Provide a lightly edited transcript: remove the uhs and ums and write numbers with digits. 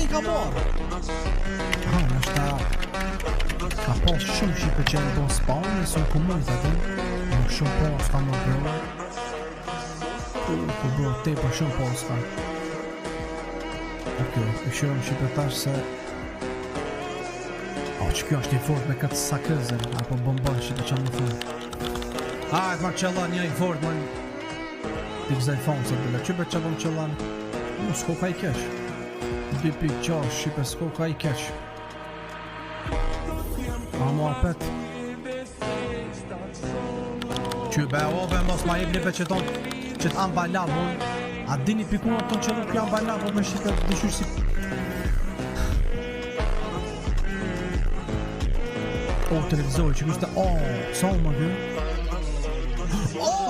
i ka marrë. Ha, nështë ta... Ka pas shumë shqipe që e do spawn, e së ku mujtë aty. Nuk shumë pas ka më bro. Po bro, te për shumë pas ka. Okej, e këshirom shqipe tash se... O, që kjo është i fort me këtë sakëzën, apo bombon shqipe që më thonë. Hajt, ma qëllon një i fort, më... Ti gëzaj fonë, se bële, që be që më qëllon? Mu, s'ko ka i keq. 2.6, shqipe, s'ko ka i keq. A mu apet. Që be o be mos ma jepni be që ton Që të ambalab A dini pikuna ton që nuk janë ambalab me shqipe dyshysh si O televizori që kështë O, sa u më kjo O!